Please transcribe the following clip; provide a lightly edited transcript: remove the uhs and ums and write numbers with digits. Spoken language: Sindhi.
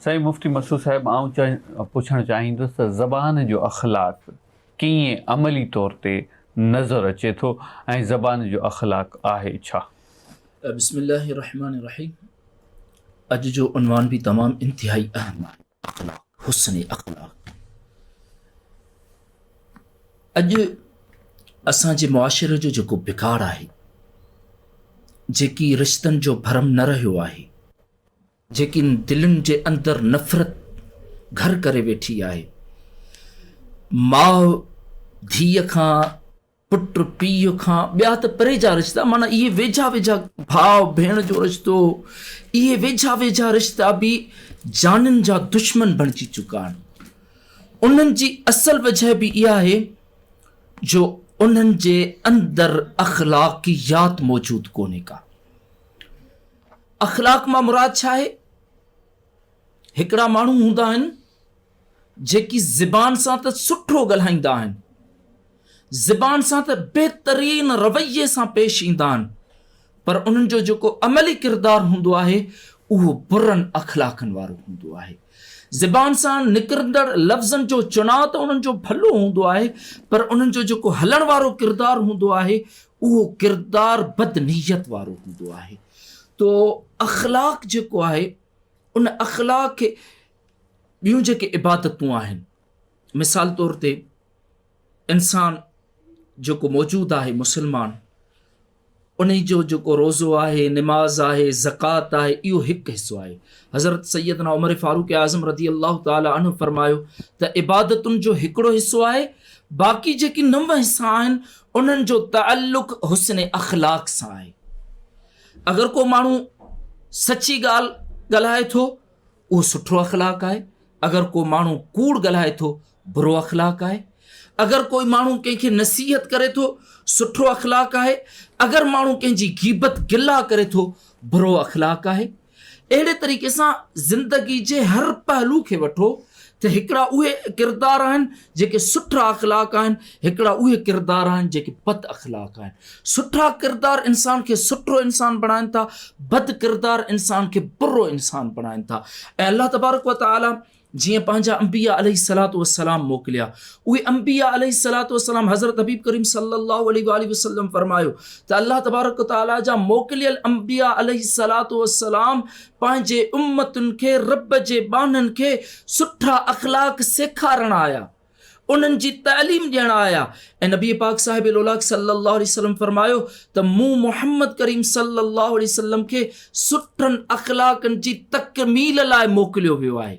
سائين مفتي مسعود صاحب آئون پڇڻ چاهيندس ته زبان جو اخلاق ڪيئن عملي طور تي نظر اچي ٿو ۽ زبان جو اخلاق آهي ڇا؟ بسم الله الرحمن الرحيم اڄ جو عنوان به تمام انتهائي اهم آهي اخلاق حسن اخلاق اڄ اسان جي معاشري جو جيڪو بگاڙ آهي جيڪي رشتن جو ڀرم نه رهيو آهي جيڪي دلين جي اندر نفرت گهر ڪري ويٺي آهي. ماء ڌيء کان، پٽ پيء کان، ٻيا ته پري جا رشتا معنيٰ اهي ويجها ويجها ڀاء ڀيڻ جو رشتو، اهي ويجها ويجها رشتا به جانين جا دشمن بڻجي چڪا آهن. انهن جي اصل وجهه به اها آهي جو انهن جي اندر اخلاقيات موجود ڪونهي ڪا. اخلاق مان مراد ڇا آهي؟ هڪڙا ماڻهو هوندا آهن جيڪي زبان سان ته سٺو ڳالهائيندا آهن، زبان سان ته بهترين رويي سان پيش ايندا آهن پر انهن جو جيڪو عملي ڪردار هوندو آهي اهو برن اخلاقن وارو هوندو آهي. زبان سان نڪرندڙ لفظن جو چناء ته انهن جو ڀلو هوندو آهي پر انهن جو جيڪو هلڻ وارو ڪردار هوندو آهي اهو ڪردار بدنيت وارو هوندو آهي تو اخلاق جيڪو آهي ان اخلاق کي ٻيون جيڪي عبادتون آهن مثال طور تي انسان جيڪو موجود آهي مسلمان انهي جو جيڪو روزو آهي، نماز آهي، زڪوات آهي، اهو هڪ حصو آهي. حضرت سيدنا عمر فاروق اعظم رضي الله تعالٰي عنه فرمايو ته عبادتن جو هڪڙو حصو آهي، باقي جيڪي نو حصا آهن انهن جو تعلق حسن اخلاق سان آهي. اگر ڪو ماڻهو سچي ڳالهه ڳالهائي ٿو اهو سٺو اخلاق آهي، اگر ڪو ماڻهو ڪوڙ ڳالهائي ٿو برو اخلاق آهي، اگر ڪوئي ماڻهو ڪنهن کي نصيحت ڪري ٿو سٺو اخلاق آهي، اگر ماڻهو ڪنهن جي غيبت گلا ڪري ٿو برو اخلاق آهي. اهڙي طريقي سان زندگي جي هر پهلو کي وٺو ته هڪڙا اهي ڪردار آهن جيڪي سٺا اخلاق آهن، هڪڙا اهي ڪردار آهن جيڪي بد اخلاق آهن. سٺا ڪردار انسان کي سٺو انسان بڻائن ٿا، بد ڪردار انسان کي برو انسان بڻائن ٿا ۽ الله تبارڪ و تعالي جيئن پنهنجا انبياء عليه الصلوة والسلام موڪليا اهي انبياء عليه الصلوة والسلام حضرت حبيب ڪريم صلي الله عليه واٰله وسلم فرمايو ته الله تبارڪ و تعالي جا موڪليل انبياء عليه الصلوة والسلام پنهنجي امتن کي رب جي ٻانهن کي سٺا اخلاق سيکارڻ آيا انهن جي تعليم ڏيڻ آيا ۽ نبي پاڪ صاحب لولاڪ صلي الله عليه وسلم فرمايو ته مون محمد ڪريم صلي الله عليه وسلم کي سٺن اخلاقن جي تڪميل لاء موڪليو ويو آهي.